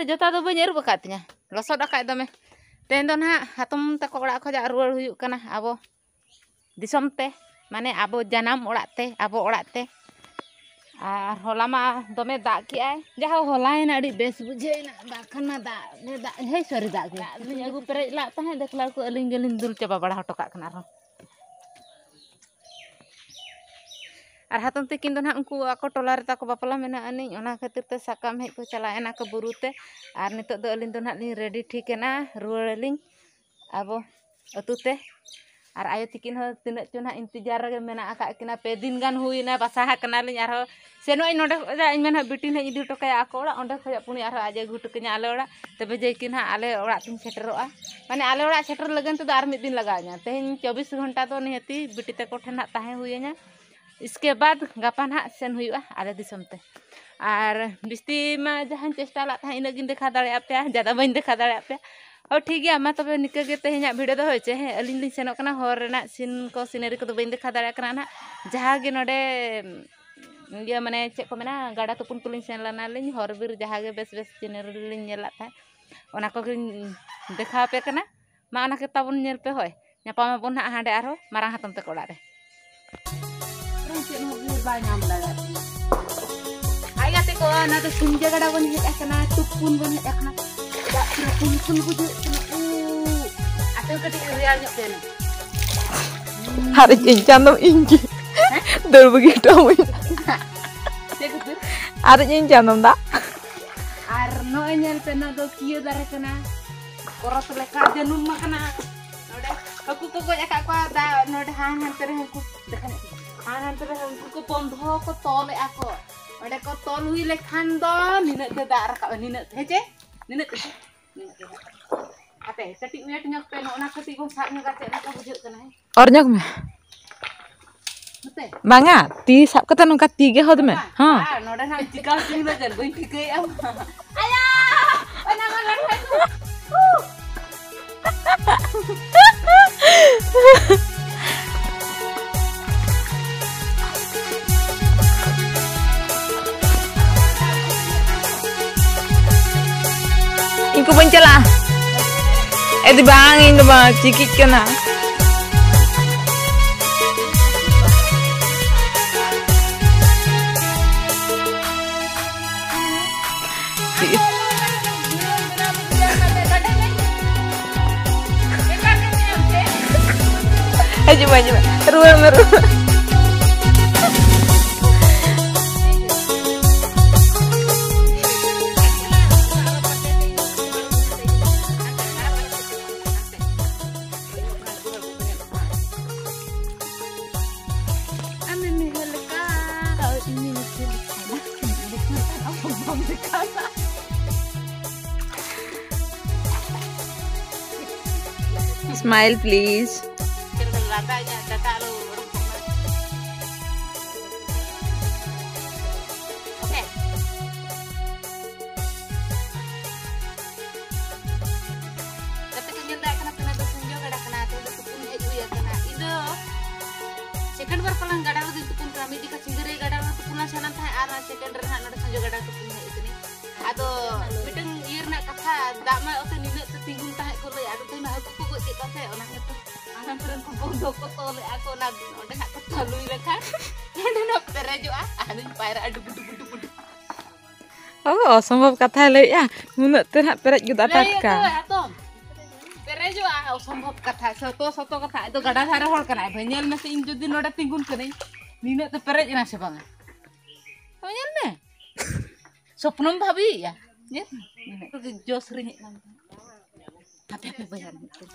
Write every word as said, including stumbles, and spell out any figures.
ᱡᱚᱛᱟ ᱫᱚ ᱵᱟᱹᱧ ᱟᱹᱨᱩᱵ ᱟᱠᱟᱫ ᱛᱤᱧᱟᱹ, ᱞᱚᱥᱚᱫ ᱟᱠᱟᱫ ᱫᱚᱢᱮ᱾ ᱛᱮᱦᱮᱧ ᱫᱚ ᱱᱟᱦᱟᱜ ᱦᱟᱛᱚᱢ ᱛᱟᱠᱚ ᱚᱲᱟᱜ ᱠᱷᱚᱱᱟᱜ ᱨᱩᱣᱟᱹᱲ ᱦᱩᱭᱩᱜ ᱠᱟᱱᱟ ᱟᱵᱚ ᱫᱤᱥᱚᱢ ᱛᱮ, ᱢᱟᱱᱮ ᱟᱵᱚ ᱡᱟᱱᱟᱢ ᱚᱲᱟᱜ ᱛᱮ, ᱟᱵᱚ ᱚᱲᱟᱜ ᱛᱮ᱾ ᱟᱨ ᱦᱚᱞᱟ ᱢᱟ ᱫᱚᱢᱮ ᱫᱟᱜ ᱠᱮᱜᱼᱟᱭ, ᱡᱟᱦᱳ ᱦᱚᱞᱟᱭᱮᱱᱟ ᱟᱹᱰᱤ ᱵᱮᱥ ᱵᱩᱡᱷᱟᱹᱣ ᱮᱱᱟ, ᱫᱟᱜ ᱠᱷᱟᱱ ᱢᱟ ᱫᱟᱜ, ᱫᱟᱜ, ᱦᱮᱸ ᱥᱚᱨᱤ ᱫᱟᱜ ᱜᱮ᱾ ᱫᱟᱜ ᱞᱤᱧ ᱟᱹᱜᱩ ᱯᱮᱨᱮᱡ ᱞᱟᱜ ᱛᱟᱦᱮᱸᱫ, ᱫᱮᱠᱞᱟ ᱠᱚ ᱟᱹᱞᱤᱧ ᱜᱮᱞᱤᱧ ᱫᱩᱞ ᱪᱟᱵᱟ ᱵᱟᱲᱟ ᱦᱚᱴᱚ ᱠᱟᱜ ᱠᱟᱱᱟ ᱟᱨᱦᱚᱸ᱾ ᱟᱨ ᱦᱟᱛᱚᱢ ᱛᱤᱠᱤᱱ ᱫᱚ ᱱᱟᱦᱟᱜ ᱩᱱᱠᱩ ᱟᱠᱚ ᱴᱚᱞᱟ ᱨᱮ ᱛᱟᱠᱚ ᱵᱟᱯᱞᱟ ᱢᱮᱱᱟᱜ ᱟᱹᱱᱤᱡ, ᱚᱱᱟ ᱠᱷᱟᱹᱛᱤᱨ ᱛᱮ ᱥᱟᱠᱟᱢ ᱦᱮᱡ ᱠᱚ ᱪᱟᱞᱟᱣ ᱮᱱᱟ ᱠᱚ ᱵᱩᱨᱩ ᱛᱮ᱾ ᱟᱨ ᱱᱤᱛᱚᱜ ᱫᱚ ᱟᱹᱞᱤᱧ ᱫᱚ ᱱᱟᱦᱟᱜ ᱞᱤᱧ ᱨᱮᱰᱤ ᱴᱷᱤᱠ ᱮᱱᱟ, ᱨᱩᱣᱟᱹᱲ ᱟᱹᱞᱤᱧ ᱟᱵᱚ ᱟᱹᱛᱩ ᱛᱮ᱾ ᱟᱨ ᱟᱭᱳ ᱛᱤᱠᱤᱱ ᱦᱚᱸ ᱛᱤᱱᱟᱹᱜ ᱪᱚ ᱱᱟᱦᱟᱜ ᱤᱱᱛᱮᱡᱟᱨ ᱨᱮᱜᱮ ᱢᱮᱱᱟᱜ ᱟᱠᱟᱫ ᱠᱤᱱᱟ, ᱯᱮ ᱫᱤᱱ ᱜᱟᱱ ᱦᱩᱭᱱᱟ, ᱵᱟᱥᱟ ᱟᱠᱟᱱᱟᱞᱤᱧ᱾ ᱟᱨᱦᱚᱸ ᱥᱮᱱᱚᱜ ᱟᱹᱧ ᱱᱚᱸᱰᱮ ᱠᱷᱚᱱᱟᱜ, ᱤᱧ ᱢᱮᱱᱟ ᱵᱤᱴᱤ ᱱᱟᱦᱟᱜ ᱤᱧ ᱤᱫᱤ ᱦᱚᱴᱚ ᱠᱟᱭᱟ ᱟᱠᱚ ᱚᱲᱟᱜ, ᱚᱸᱰᱮ ᱠᱷᱚᱱᱟᱜ ᱯᱩᱱᱤ ᱟᱨᱦᱚᱸ ᱟᱡ ᱮ ᱟᱹᱜᱩ ᱦᱚᱴᱚ ᱠᱟᱹᱧᱟ ᱟᱞᱮ ᱚᱲᱟᱜ, ᱛᱚᱵᱮ ᱡᱮ ᱠᱤ ᱱᱟᱦᱟᱜ ᱟᱞᱮ ᱚᱲᱟᱜ ᱛᱤᱧ ᱥᱮᱴᱮᱨᱚᱜᱼᱟ᱾ ᱢᱟᱱᱮ ᱟᱞᱮ ᱚᱲᱟᱜ ᱥᱮᱴᱮᱨ ᱞᱟᱹᱜᱤᱫ ᱛᱮᱫᱚ ᱟᱨ ᱢᱤᱫ ᱫᱤᱱ ᱞᱟᱜᱟᱣ ᱤᱧᱟ, ᱛᱮᱦᱮᱧ ᱪᱚᱵᱵᱤᱥ ᱜᱷᱚᱱᱴᱟ ᱫᱚ ᱱᱤᱦᱟᱹᱛᱤ ᱵᱤᱴᱤ ᱛᱟᱠᱚ ᱴᱷᱮᱱ ᱦᱟᱸᱜ ᱛᱟᱦᱮᱸ ᱦᱩᱭᱟᱹᱧᱟ᱾ ᱤᱥᱠᱮ ᱵᱟᱫᱽ ᱜᱟᱯᱟ ᱱᱟᱦᱟᱜ ᱥᱮᱱ ᱦᱩᱭᱩᱜᱼᱟ ᱟᱞᱮ ᱫᱤᱥᱚᱢ ᱛᱮ᱾ ᱟᱨ ᱵᱤᱥᱛᱤ ᱢᱟ ᱡᱟᱦᱟᱸᱧ ᱪᱮᱥᱴᱟ ᱞᱟᱜ ᱛᱟᱦᱮᱸᱫ, ᱤᱱᱟᱹᱜ ᱜᱤᱧ ᱫᱮᱠᱷᱟᱣ ᱫᱟᱲᱮᱭᱟᱜ ᱯᱮᱭᱟ, ᱡᱟᱫᱟ ᱵᱟᱹᱧ ᱫᱮᱠᱷᱟᱣ ᱫᱟᱲᱮᱭᱟᱜ ᱯᱮᱭᱟ᱾ ᱦᱳᱭ, ᱴᱷᱤᱠ ᱜᱮᱭᱟ, ᱢᱟ ᱛᱚᱵᱮ ᱱᱤᱠᱟᱹ ᱜᱮ ᱛᱮᱦᱮᱧᱟᱜ ᱵᱷᱤᱰᱤᱭᱳ ᱫᱚ᱾ ᱦᱳᱭ ᱪᱮ, ᱦᱮᱸ, ᱟᱹᱞᱤᱧ ᱞᱤᱧ ᱥᱮᱱᱚᱜ ᱠᱟᱱᱟ, ᱦᱚᱨ ᱨᱮᱱᱟᱜ ᱥᱤᱱ ᱠᱚ, ᱥᱤᱱᱟᱨᱤ ᱠᱚᱫᱚ ᱵᱟᱹᱧ ᱫᱮᱠᱷᱟᱣ ᱫᱟᱲᱮᱭᱟᱜ ᱠᱟᱱᱟ ᱱᱟᱦᱟᱜ᱾ ᱡᱟᱦᱟᱸ ᱜᱮ ᱱᱚᱰᱮ, ᱤᱭᱟᱹ, ᱢᱟᱱᱮ, ᱪᱮᱫ ᱠᱚ ᱢᱮᱱᱟ, ᱜᱟᱰᱟ ᱛᱩᱯᱩᱱ ᱠᱚᱞᱤᱧ ᱥᱮᱱ ᱞᱮᱱᱟ ᱞᱤᱧ, ᱦᱚᱨ ᱵᱤᱨ ᱡᱟᱦᱟᱸ ᱜᱮ ᱵᱮᱥ ᱵᱮᱥ ᱥᱤᱱᱟᱨᱤ ᱞᱤᱧ ᱧᱮᱞ ᱞᱟᱜ ᱛᱟᱦᱮᱸᱫ, ᱚᱱᱟ ᱠᱚᱜᱮᱧ ᱫᱮᱠᱷᱟᱣ ᱟᱯᱮ ᱠᱟᱱᱟ᱾ ᱢᱟ, ᱚᱱᱟ ᱠᱚ ᱛᱟᱵᱚᱱ ᱧᱮᱞ ᱯᱮ᱾ ᱦᱳᱭ, ᱧᱟᱯᱟᱢ ᱟᱵᱚᱱ ᱦᱟᱸᱜ ᱦᱟᱸᱰᱮ ᱟᱨᱦᱚᱸ ᱢᱟᱨᱟᱝ ᱦᱟᱛᱚᱢ ᱛᱟᱠᱚ ᱚᱲᱟᱜ ᱨᱮ᱾ ᱪᱮᱫ ᱦᱚᱸ ᱵᱷᱤᱲ ᱵᱟᱭ ᱧᱟᱢ ᱞᱟᱜᱟ᱾ ᱟᱭ ᱜᱟᱛᱮ ᱠᱚ, ᱚᱱᱟ ᱫᱚ ᱥᱤᱸᱡᱟᱹ ᱜᱟᱰᱟ ᱵᱚᱱ ᱦᱮᱡ ᱟᱠᱟᱱᱟ, ᱛᱩᱯᱩᱱ ᱵᱚᱱ ᱦᱮᱡ ᱟᱠᱟᱱᱟ᱾ ᱫᱟᱜ ᱯᱩᱨᱟᱹ ᱠᱩᱞ ᱠᱩᱞ ᱵᱩᱡᱷᱟᱹᱜ ᱠᱟᱱᱟ᱾ ᱩ, ᱟᱯᱮ ᱦᱚᱸ ᱠᱟᱹᱴᱤᱡ ᱨᱮᱭᱟᱲ ᱧᱚᱜ ᱯᱮ ᱱᱟ᱾ ᱟᱨ ᱤᱧ ᱪᱟᱸᱫᱚᱢ ᱤᱧ ᱜᱮ᱾ ᱦᱮᱸ? ᱫᱟᱹᱲ ᱵᱟᱹᱜᱤ ᱦᱚᱴᱚ ᱟᱹᱧ᱾ ᱪᱮᱫ ᱠᱷᱟᱹᱛᱤᱨ? ᱟᱨ ᱤᱧ ᱪᱟᱸᱫᱚᱢ ᱫᱟ᱾ ᱟᱨ ᱱᱚᱜᱼᱚᱭ ᱧᱮᱞ ᱯᱮ, ᱱᱚᱣᱟ ᱫᱚ ᱠᱤᱭᱟᱹ ᱫᱟᱨᱮ ᱠᱟᱱᱟ᱾ ᱠᱚᱨᱚᱥ ᱞᱮᱠᱟ ᱡᱟᱹᱱᱩᱢ ᱟᱠᱟᱱᱟ᱾ ᱱᱚᱰᱮ ᱦᱟᱹᱠᱩ ᱠᱚ ᱜᱚᱡ ᱟᱠᱟᱫ ᱠᱚᱣᱟ, ᱫᱟᱜ ᱱᱚᱰᱮ ᱦᱟᱱ ᱦᱟᱱᱛᱮ ᱨᱮ ᱦᱟᱹᱠᱩ ᱫᱮᱠᱷᱟᱣ ᱧᱚᱜ ᱯᱮ᱾ ᱦᱟᱱ ᱦᱟᱱᱛᱮ ᱨᱮ ᱦᱟᱹᱠᱩ ᱠᱚ ᱵᱚᱱᱫᱷᱚ ᱠᱚ ᱛᱚᱞᱮᱫᱼᱟ ᱠᱚ᱾ ᱚᱸᱰᱮ ᱠᱚ ᱛᱚᱞ ᱦᱩᱭ ᱞᱮᱠᱷᱟᱱ ᱫᱚ ᱱᱤᱱᱟᱹᱜ ᱛᱮ ᱫᱟᱜ ᱨᱟᱠᱟᱵᱼᱟ, ᱱᱤᱱᱟᱹᱜ ᱛᱮ, ᱦᱮᱸ ᱪᱮ? ᱱᱤᱱᱟᱹᱜ ᱛᱮ, ᱱᱤᱱᱟᱹᱜ ᱛᱮ ᱫᱟᱜ᱾ ᱟᱯᱮ ᱠᱟᱹᱴᱤᱡ wait ᱧᱚᱜ ᱯᱮ, ᱱᱚᱜᱼᱚ ᱱᱟ ᱠᱟᱹᱴᱤᱡ ᱵᱚᱱ ᱥᱟᱵ ᱧᱚᱜᱟ, ᱪᱮᱫ ᱞᱮᱠᱟ ᱵᱩᱡᱷᱟᱹᱜ ᱠᱟᱱᱟ, ᱦᱮᱸ? ᱚᱨ ᱧᱚᱜ ᱢᱮ᱾ ᱱᱚᱛᱮ? ᱵᱟᱝᱟ, ᱛᱤ ᱥᱟᱵ ᱠᱟᱛᱮ ᱱᱚᱝᱠᱟ ᱛᱤ ᱜᱮ ᱦᱚᱫ ᱢᱮ᱾ ᱵᱟᱝᱟ, ᱦᱚᱸ᱾ ᱵᱟᱝ, ᱱᱚᱰᱮ ᱱᱟᱜ ᱪᱤᱠᱟ ᱦᱚᱪᱚᱧ ᱞᱟᱹᱜᱤᱫ ᱵᱟᱹᱧ ᱴᱷᱤᱠᱟᱹᱭᱮᱫᱼᱟ᱾ ᱟᱭᱟ! ᱚᱱᱟ ᱢᱟ ᱞᱟᱴᱷᱟ ᱠᱚ᱾ ᱠᱚ ᱵᱟᱹᱧ ᱪᱟᱞᱟᱜᱼᱟ᱾ ᱮᱫᱤ ᱵᱟᱝ, ᱤᱧ ᱫᱚ ᱵᱟᱝ, ᱪᱤᱠᱤᱜ ᱠᱟᱱᱟ᱾ ᱦᱤᱡᱩᱜ ᱢᱮ, ᱦᱤᱡᱩᱜ ᱢᱮ, ᱨᱩᱣᱟᱹᱲ ᱢᱮ, ᱨᱩᱣᱟᱹᱲ᱾ Smile, please. ᱜᱟᱛᱮ ᱠᱚ ᱧᱮᱞ ᱫᱟᱲᱮᱭᱟᱜ ᱠᱟᱱᱟ, ᱛᱤᱱᱟᱹᱜ ᱫᱚ ᱥᱤᱧᱡᱚ ᱜᱟᱰᱟ ᱠᱟᱱᱟ, ᱛᱤᱱᱟᱹᱜ ᱫᱚ ᱛᱩᱯᱩᱱ ᱦᱮᱡ ᱦᱩᱭ ᱟᱠᱟᱱᱟ᱾ ᱤᱧ ᱫᱚ second ᱵᱟᱨ ᱯᱟᱞᱟᱝ ᱜᱟᱰᱟ ᱨᱮᱫᱚᱧ ᱛᱩᱯᱩᱱ ᱠᱟᱱᱟ᱾ ᱢᱤᱫ ᱡᱚᱠᱷᱟ ᱥᱤᱸᱜᱟᱹᱨᱟᱹᱭ ᱜᱟᱰᱟ ᱨᱮ ᱛᱩᱯᱩᱱ ᱞᱟᱝ ᱥᱮᱱ ᱞᱮᱱ ᱛᱟᱦᱮᱸᱫ, ᱟᱨ second ᱨᱮ ᱦᱟᱸᱜ ᱱᱚᱰᱮ ᱥᱤᱧᱡᱚ ᱜᱟᱰᱟ ᱨᱮ ᱛᱩᱯᱩᱱ ᱦᱮᱡ ᱟᱠᱟᱱᱟᱹᱧ᱾ ᱟᱫᱚ ᱢᱤᱫᱴᱟᱝ ᱤᱭᱟᱹ ᱨᱮᱱᱟᱜ ᱠᱟᱛᱷᱟ, ᱫᱟᱜ ᱢᱟ ᱚᱛᱮ ᱱᱤᱱᱟᱹᱜ ᱛᱮ ᱛᱤᱸᱜᱩᱱ ᱛᱟᱦᱮᱸᱫ ᱠᱚ ᱞᱟᱹᱭ, ᱟᱫᱚ ᱛᱮᱦᱮᱧ ᱢᱟ ᱦᱟᱹᱠᱩ ᱠᱚ ᱜᱚᱡ ᱠᱮᱫ ᱠᱚᱣᱟ ᱥᱮ, ᱚᱱᱟ ᱠᱷᱟᱹᱛᱤᱨ ᱟᱞᱮ ᱟᱹᱛᱩ ᱨᱮᱱ ᱠᱚ ᱵᱚᱱᱫᱷᱩ ᱠᱚ ᱛᱚᱞᱮᱫᱼᱟ ᱠᱚ, ᱚᱱᱟ ᱚᱸᱰᱮ ᱦᱟᱸᱜ ᱠᱚ ᱪᱟᱹᱞᱩᱭ ᱞᱮᱠᱷᱟᱱ ᱱᱚᱸᱰᱮ ᱱᱟᱜ ᱯᱮᱨᱮᱡᱚᱜᱼᱟ, ᱟᱨᱤᱧ ᱯᱟᱭᱨᱟᱜᱼᱟ ᱰᱩᱵᱩ ᱰᱩᱵᱩ ᱰᱩᱵᱩ ᱰᱩᱵᱩ᱾ ᱚ, ᱚᱥᱚᱢᱵᱷᱚᱵ ᱠᱟᱛᱷᱟᱭ ᱞᱟᱹᱭᱮᱜᱼᱟ, ᱱᱩᱱᱟᱹᱜ ᱛᱮ ᱱᱟᱦᱟᱜ ᱯᱮᱨᱮᱡ ᱜᱚᱫᱚᱜᱼᱟ ᱞᱟᱹᱭ ᱴᱟᱴᱠᱟ᱾ ᱟᱠᱚ ᱮᱛᱚᱢ, ᱯᱮᱨᱮᱡᱚᱜᱼᱟ, ᱚᱥᱚᱢᱵᱷᱚᱵ ᱠᱟᱛᱷᱟ, ᱥᱚᱛᱚ ᱥᱚᱛᱚ ᱠᱟᱛᱷᱟ᱾ ᱟᱡ ᱫᱚ ᱜᱟᱰᱟ ᱫᱷᱟᱨᱮ ᱦᱚᱲ ᱠᱟᱱᱟᱭ ᱵᱷᱟᱹᱭ, ᱧᱮᱞ ᱢᱮᱥᱮ, ᱤᱧ ᱡᱩᱫᱤ ᱱᱚᱰᱮ ᱛᱤᱸᱜᱩᱱ ᱠᱟᱹᱱᱟᱹᱧ, ᱱᱤᱱᱟᱹᱜ ᱛᱮ ᱯᱮᱨᱮᱡ ᱮᱱᱟ ᱥᱮ ᱵᱟᱝᱟ? ᱛᱚ ᱧᱮᱞ ᱢᱮ, ᱥᱚᱯᱱᱚᱢ ᱵᱷᱟᱹᱵᱤᱭᱮᱜᱼᱟ, ᱧᱮᱞ ᱢᱮ, ᱱᱤᱱᱟᱹᱜ ᱛᱮ ᱡᱚᱥ ᱨᱤᱧ ᱦᱮᱡ ᱞᱮᱱ ᱛᱟᱦᱮᱸᱫ᱾ ᱦᱟᱯᱮ, ᱦᱟᱯᱮ, ᱵᱚᱭᱦᱟ, ᱢᱤᱫᱴᱮᱱ᱾